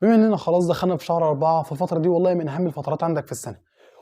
بما اننا خلاص دخلنا في شهر 4، فالفترة دي والله من اهم الفترات عندك في السنة،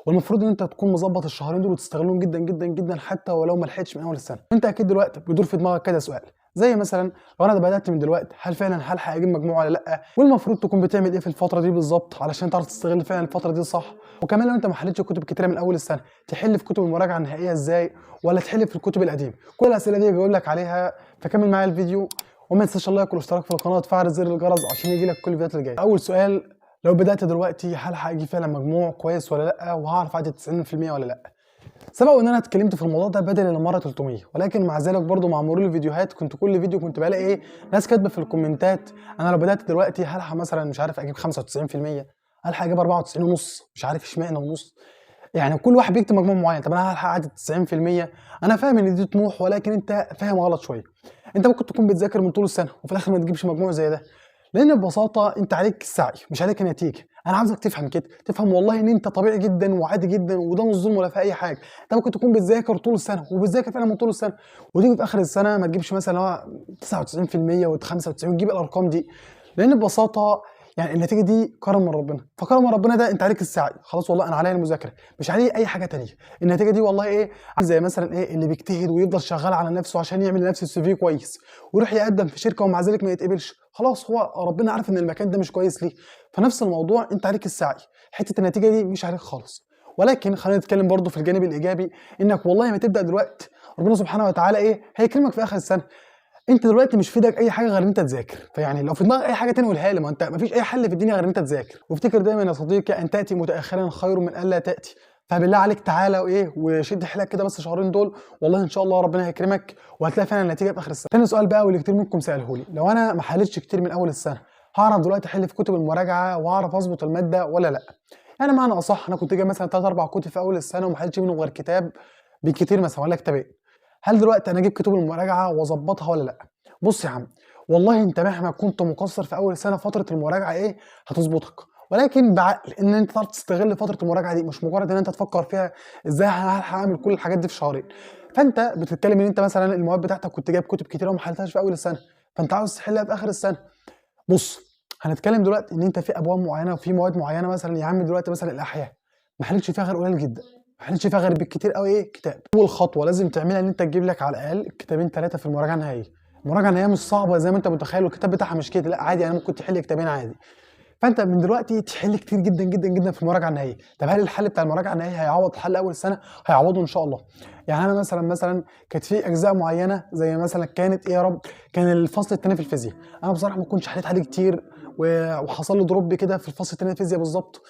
والمفروض ان انت تكون مظبط الشهرين دول وتستغلهم جدا جدا جدا حتى ولو ما لحقتش من اول السنة. انت اكيد دلوقتي بيدور في دماغك كذا سؤال، زي مثلا لو انا بدات من دلوقتي هل فعلا هلحق اجيب مجموع ولا لا؟ والمفروض تكون بتعمل ايه في الفترة دي بالظبط علشان تعرف تستغل فعلا الفترة دي صح؟ وكمان لو انت ما حلتش كتب كتيرة من اول السنة تحل في كتب المراجعة النهائية ازاي، ولا تحل في الكتب القديمة؟ كل الاسئلة دي بجاوب لك عليها، فكمل معايا الفيديو وما تنساش ال like والاشتراك في القناة وتفعل زر الجرس عشان يجيلك كل الفيديوهات اللي جاية. اول سؤال، لو بدات دلوقتي هلحق اجيب فعلا مجموع كويس ولا لا، وهعرف اعدي 90% ولا لا؟ سبق ان انا اتكلمت في الموضوع ده بدل المرة 300، ولكن مع ذلك برضو مع مرور الفيديوهات كنت كل فيديو كنت بلاقي ايه، ناس كاتبه في الكومنتات انا لو بدات دلوقتي هلحق مثلا مش عارف اجيب 95%، هلحق اجيب 94 ونص، مش عارف اشمعنى ونص، يعني كل واحد بيكتب مجموع معين. طب انا هلحق اعدي 90%؟ انا فاهم ان دي طموح، ولكن انت فاهم غلط شوية. انت ممكن تكون بتذاكر من طول السنة وفي الاخر ما تجيبش مجموع زي ده، لان ببساطة انت عليك السعي مش عليك النتيجة. انا عاوزك تفهم كده، تفهم والله ان انت طبيعي جدا وعادي جدا، وده مش ظلم ولا في اي حاجة. انت ممكن تكون بتذاكر طول السنة وبتذاكر فعلا من طول السنة، وتيجي في اخر السنة ما تجيبش مثلا 99% و95 وتجيب الارقام دي، لان ببساطة يعني النتيجة دي كرم من ربنا. فكرم من ربنا ده انت عليك السعي، خلاص والله انا عليا المذاكرة مش عليه اي حاجة تانية. النتيجة دي والله ايه، زي مثلا ايه اللي بيجتهد ويفضل شغال على نفسه عشان يعمل لنفسه ال CV كويس ويروح يقدم في شركة ومع ذلك ما يتقبلش، خلاص هو ربنا عارف ان المكان ده مش كويس ليه. فنفس الموضوع انت عليك السعي، حتة النتيجة دي مش عليك خالص. ولكن خلينا نتكلم برضو في الجانب الايجابي، انك والله ما تبدا دلوقتي ربنا سبحانه وتعالى ايه هيكرمك في اخر السنة. انت دلوقتي مش في ايدك اي حاجة غير ان انت تذاكر، فيعني لو في دماغك اي حاجة تاني قولها لي، ما انت مفيش اي حل في الدنيا غير ان انت تذاكر. وافتكر دايما يا صديقي ان تاتي متاخرا خير من الا تاتي، فبالله عليك تعالى وايه وشد حيلك كده بس شهرين دول، والله ان شاء الله ربنا هيكرمك وهتلاقي فعلا النتيجة في اخر السنة. تاني سؤال بقى واللي كتير منكم ساله لي، لو انا ما حلتش كتير من اول السنة هعرف دلوقتي احل في كتب المراجعة واعرف اظبط المادة ولا لا؟ يعني معنى اصح انا كنت جايب مثلا 3 4 كتب في اول السنة وما حلتش منهم غير كتاب بالكتير مثلا ولا كتابين، هل دلوقتي انا اجيب كتب المراجعة واظبطها ولا لا؟ بص يا عم، والله انت مهما كنت مقصر في اول سنة فترة المراجعة ايه هتظبطك، ولكن بعقل ان انت تعرف تستغل فترة المراجعة دي، مش مجرد ان انت تفكر فيها ازاي هلحق اعمل كل الحاجات دي في شهرين. فانت بتتكلم ان انت مثلا المواد بتاعتك كنت جايب كتب كتير وما حلتهاش في اول السنة، فانت عاوز تحلها في اخر السنة. بص هنتكلم دلوقتي ان انت في ابواب معينة وفي مواد معينة، مثلا يا عم دلوقتي مثلا الاحياء ما حلتش فيها غير قليل جدا، ما حلتش فيها غير بالكتير قوي ايه كتاب. اول خطوة لازم تعملها ان انت تجيب لك على الاقل كتابين 3 في المراجعة النهائية. المراجعة النهائية مش صعبة زي ما انت متخيل، والكتاب بتاعها مش كده، لا عادي يعني ممكن تحل كتابين عادي. فانت من دلوقتي تحل كتير جدا جدا جدا في المراجعة النهائية. طب هل الحل بتاع المراجعة النهائية هيعوض حل اول سنة؟ هيعوضه ان شاء الله. يعني انا مثلا كانت في اجزاء معينة زي مثلا كانت ايه يا رب، كان الفصل الثاني في الفيزياء، انا بصراحة ما كنتش حليت عليه كتير وحصل لي drop كده في الفصل الثاني في الفيزياء بالظبط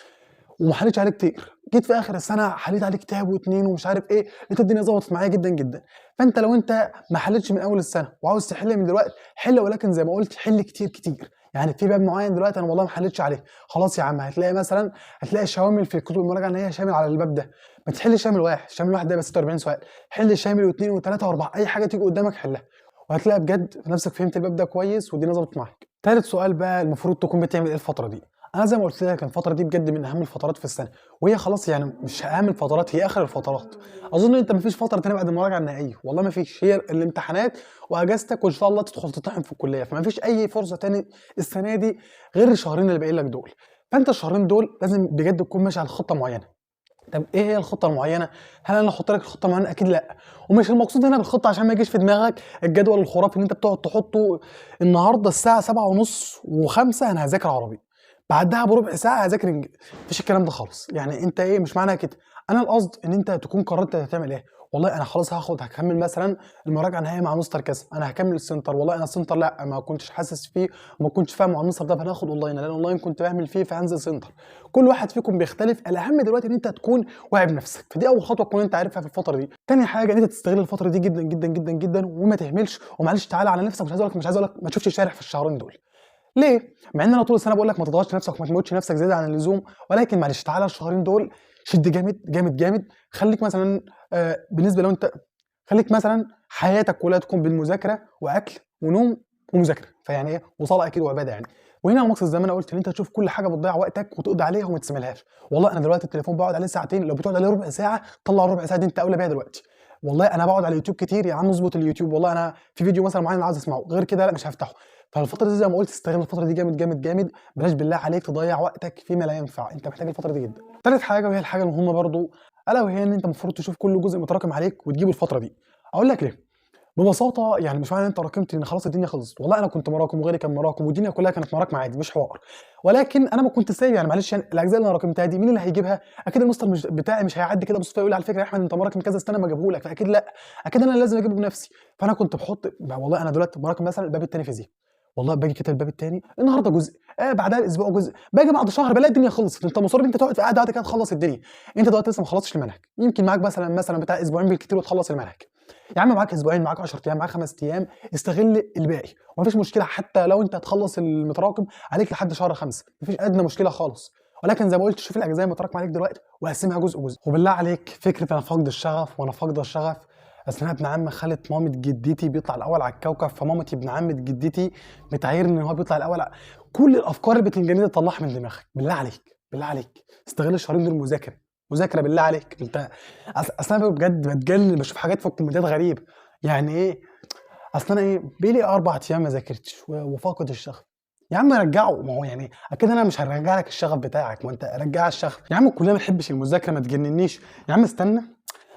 وما حليتش عليه كتير. جيت في اخر السنة حليت عليه كتاب واثنين ومش عارف ايه، لقيت الدنيا ظبطت معايا جدا جدا. فانت لو انت ما حلتش من اول السنة وعاوز تحل من دلوقتي حل، ولكن زي ما قلت حل كتير كتير. يعني في باب معين دلوقتي انا والله ما حلتش عليه، خلاص يا عم هتلاقي مثلا هتلاقي شوامل في كتب المراجعة ان هي شامل على الباب ده، ما تحلش شامل واحد، شامل واحد ده بس 46 سؤال، حل شامل واثنين وثلاثة واربعة، اي حاجة تيجي قدامك حلها، وهتلاقي بجد نفسك فهمت الباب ده كويس والدنيا ظبطت معاك. ثالث سؤال بقى، المفروض تكون بتعمل ايه الفترة دي؟ انا زي ما قلت لك الفترة دي بجد من اهم الفترات في السنة، وهي خلاص يعني مش اهم الفترات، هي اخر الفترات. اظن انت مفيش فترة تانية بعد المراجعة النهائية، والله مفيش، هي الامتحانات واجازتك وان شاء الله تدخل تطحن في الكلية، فما فيش اي فرصة تاني السنة دي غير الشهرين اللي باقيين لك دول. فانت الشهرين دول لازم بجد تكون ماشي على خطه معينة. طب ايه هي الخطة المعينة؟ هل انا احط لك الخطة المعينة؟ اكيد لا. ومش المقصود هنا بالخطة عشان ما يجيش في دماغك الجدول الخرافي اللي انت بتقعد تحطه النهارده الساعة 7:30 و5 انا هذاكر عربي، بعدها بربع ساعة هذاكر انجليزي، مفيش الكلام ده خالص. يعني انت ايه، مش معنى كده. انا القصد ان انت تكون قررت هتعمل ايه. والله انا خلاص هاخد هكمل مثلا المراجعة النهائية مع مستر كذا، انا هكمل ال center، والله انا ال center لا ما كنتش حاسس فيه وما كنتش فاهمه على المستر ده فانا هاخد اونلاين، لان اونلاين كنت بعمل فيه فهنزل center. كل واحد فيكم بيختلف. الاهم دلوقتي ان انت تكون واعي بنفسك، فدي اول خطوة تكون انت عارفها في الفترة دي. تاني حاجة ان انت تستغل الفترة دي جدا جدا جدا جدا وما تهملش، ومعلش تعالى على نفسك، مش عايز اقول لك ما تشوفش الشارع في الشهرين دول. ليه؟ مع ان انا طول السنة بقول لك ما تضغطش نفسك وما تموتش نفسك زيادة عن اللزوم، ولكن معلش تعالى الشهرين دول شد جامد جامد جامد. خليك مثلا بالنسبة لو انت خليك مثلا حياتك كلها تكون بالمذاكره واكل ونوم ومذاكره، فيعني ايه وصلاة اكيد وعباده يعني. وهنا المقصد زي ما انا قلت ان انت تشوف كل حاجة بتضيع وقتك وتقضي عليها وما تسملهاش. والله انا دلوقتي التليفون بقعد عليه ساعتين، لو بتقعد عليه ربع ساعة طلع الربع ساعة دي انت اولى بيها دلوقتي. والله انا بقعد على اليوتيوب كتير يا عم، اظبط اليوتيوب، والله انا في فيديو مثلا معين عاوز اسمعه، غير كده لا مش هفتحه. فالفتره دي زي ما قلت استغل الفترة دي جامد جامد جامد، بلاش بالله عليك تضيع وقتك فيما لا ينفع، انت محتاج الفترة دي جدا. ثالث حاجة وهي الحاجة المهمة برضو، الا وهي ان انت المفروض تشوف كل جزء متراكم عليك وتجيبه الفترة دي. اقول لك ليه؟ ببساطة يعني مش معنى ان انت راكمت ان خلاص الدنيا خلصت، والله انا كنت مراكم وغيري كان مراكم والدنيا كلها كانت مراكمه عادي، مش حوار. ولكن انا ما كنت سايب، يعني معلش يعني الاجزاء اللي انا راكمتها دي مين اللي هيجيبها؟ اكيد المستر مش بتاعي مش هيعدي كده بالصدفة يقول لي على فكرة يا احمد انت مراكم كذا استنى ما اجيبه لك، فاكيد لا، اكيد انا لازم اجيبه بنفسي. فانا كنت بحط والله انا دلوقتي مراكم مثلا الباب الثاني فيزياء، والله باجي كده الباب الثاني النهارده جزء، بعدها باسبوع جزء، باجي بعد شهر بلاقي الدنيا خلصت. انت مصر انت تقعد في قاعدة كده تخلص الدنيا، انت دلوقتي لسه ما خلصتش المنهج، يمكن معاك مثلا بتاع اسبوعين بالكتير وتخلص المنهج. يا عم معاك اسبوعين، معاك 10 ايام، معاك 5 ايام، استغل الباقي ومفيش مشكلة. حتى لو انت هتخلص المتراكم عليك لحد شهر 5 مفيش ادنى مشكلة خالص. ولكن زي ما قلت شوف الاجزاء المتراكمة عليك دلوقتي وقسمها جزء جزء. وبالله عليك فكرة انا فاقد الشغف وانا فاقده الشغف، اصل انا ابن عم خالة مامة جدتي بيطلع الاول على الكوكب، فمامتي ابن عمة جدتي بتعايرني ان هو بيطلع الاول. كل الافكار اللي بتنجنيه تطلعها من دماغك بالله عليك، بالله عليك استغل الشهرين دول مذاكرة مذاكرة بالله عليك. انت اصل انا بجد بتجنن بشوف حاجات في الكومنتات غريبة، يعني ايه اصل انا ايه بيلي 4 ايام ما ذاكرتش وفاقد الشغف. يا عم رجعه، ما هو يعني اكيد انا مش هرجع لك الشغف بتاعك، ما انت رجع الشغف يا عم. كلنا ما بنحبش المذاكرة، ما تجننيش يا عم. استنى،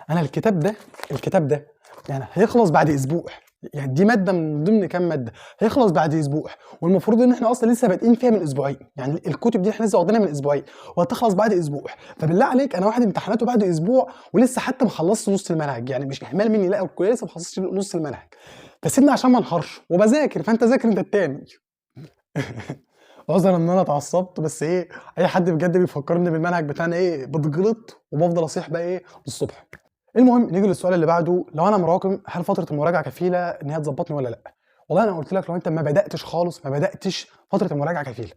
انا الكتاب ده يعني هيخلص بعد اسبوع، يعني دي مادة من ضمن كام مادة هيخلص بعد اسبوع، والمفروض ان احنا اصلا لسه بادئين فيها من اسبوعين، يعني الكتب دي احنا لسه واخدينها من اسبوعين وهتخلص بعد اسبوع. فبالله عليك انا واحد امتحاناته بعد اسبوع ولسه حتى ما خلصتش نص المنهج، يعني مش اهمال مني لا، الكلية لسه ما خلصتش نص المنهج، فسيبني عشان ما انهارش وبذاكر. فانت ذاكر انت التاني. عذرا ان انا اتعصبت، بس ايه اي حد بجد بيفكرني بالمنهج بتاعنا ايه بتجلط وبفضل اصيح بقى ايه للصبح. المهم نيجي للسؤال اللي بعده، لو انا مراكم هل فترة المراجعة كفيله ان هي تظبطني ولا لا؟ والله انا قلت لك لو انت ما بداتش خالص، ما بداتش، فترة المراجعة كفيله.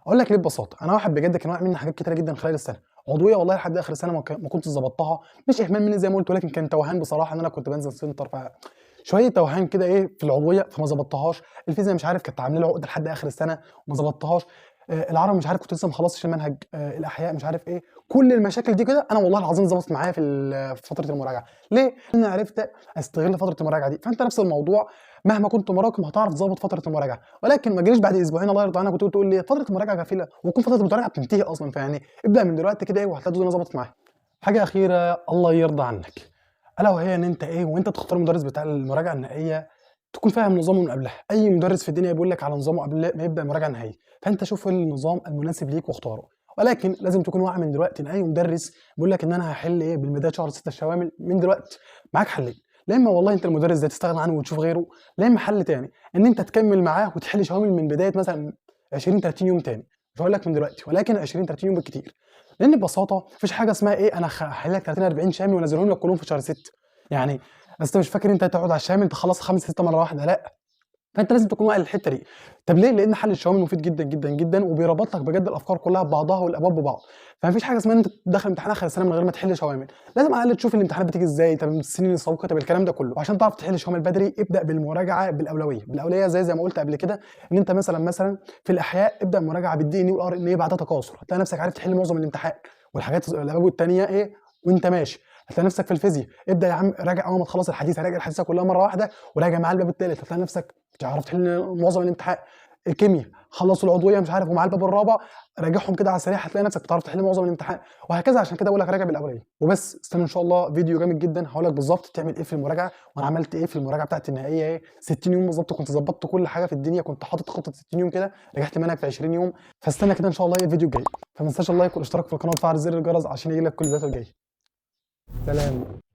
اقول لك ليه ببساطة، انا واحد بجد كان واقع مني حاجات كتيرة جدا خلال السنة، عضوية والله لحد اخر السنة ما كنتش ظبطتها، مش اهمال مني زي ما قلت، ولكن كان توهان بصراحة ان انا كنت بنزل center، ف شوية توهان كده ايه في العضوية فما ظبطتهاش. الفيزياء مش عارف كانت عامله لي عقده لحد اخر السنة وما ظبطتهاش. العربي مش عارف كنت لسه ما خلصتش المنهج، الاحياء مش عارف ايه. كل المشاكل دي كده انا والله العظيم ظبطت معايا في فترة المراجعة. ليه؟ لان عرفت استغل فترة المراجعة دي. فانت نفس الموضوع مهما كنت مراكم هتعرف تظبط فترة المراجعة، ولكن ما تجيش بعد اسبوعين الله يرضى عنك وتقول تقول لي فترة المراجعة كفيله، وتكون فترة المراجعة بتنتهي اصلا. فيعني ابدا من دلوقتي كده ايه وهتلاقي الدنيا ظبطت معاك. حاجة اخيرة الله يرضى عنك، الا وهي ان انت ايه وانت تختار المدرس بتاع المراجعة النهائية تكون فاهم نظامه من قبلها. اي مدرس في الدنيا بيقول لك على نظامه قبل ما يبدا المراجعة النهائية، فانت شوف النظام المناسب ليك واختاره. ولكن لازم تكون واعي من دلوقتي ان اي مدرس بيقول لك ان انا هحل ايه بالبداية شهر 6 الشوامل، من دلوقتي معاك حلين، لا اما والله انت المدرس ده تستغنى عنه وتشوف غيره، لا اما حل تاني ان انت تكمل معاه وتحل شوامل من بداية مثلا 20 30 يوم تاني. مش هقول لك من دلوقتي، ولكن 20 30 يوم بالكتير، لان ببساطة مفيش حاجة اسمها ايه انا هحل لك 30 40 شامل وانزلهم لك كلهم في شهر 6. يعني بس انت مش فاكر انت تقعد على الشامل تخلص 5 6 مرة واحدة، لا. فانت لازم تكون واعي للحتة دي. طب ليه؟ لان حل الشوامل مفيد جدا جدا جدا، وبيربط لك بجد الافكار كلها ببعضها والابواب ببعض. فمفيش حاجة اسمها ان انت تدخل امتحان اخر السنة من غير ما تحل شوامل، لازم على الاقل تشوف الامتحانات بتيجي ازاي، طب السنين السابقة، طب الكلام ده كله. وعشان تعرف تحل شوامل بدري ابدا بالمراجعة بالاولويه، بالاولويه زي ما قلت قبل كده، ان انت مثلا في الاحياء ابدا مراجعه بال DNA وال RNA بعدها تكاثر، هتلاقي نفسك عارف تحل معظم الامتحان، والحاجات الابواب الثانية ايه وانت ماشي. هتلاقي نفسك في الفيزياء ابدا يا عم راجع اول ما تخلص الحديث، راجع الحديثة كلها مرة واحدة وراجع معاه الباب الثالث، هتلاقي نفسك تعرف تحل معظم الامتحان. الكيمياء خلصوا العضوية مش عارف ومع الباب الرابع راجعهم كده على السريع، هتلاقي نفسك بتعرف تحل معظم الامتحان، وهكذا. عشان كده بقول لك راجع بالاولويه وبس. استنى ان شاء الله فيديو جامد جدا هقول لك بالظبط تعمل ايه في المراجعة، وانا عملت ايه في المراجعة بتاعت النهائية ايه 60 يوم بالظبط، كنت ظبطت كل حاجة في الدنيا، كنت حاطط خطه 60 يوم كده، رجعت منهج في 20 يوم. فاستنى كده ان شاء الله ايه الفيديو الجاي. فما تنساش ال like والاشتراك في القناة وتفعل زر الجرس عشان يجيلك كل الفيديوهات الجاية. سلام.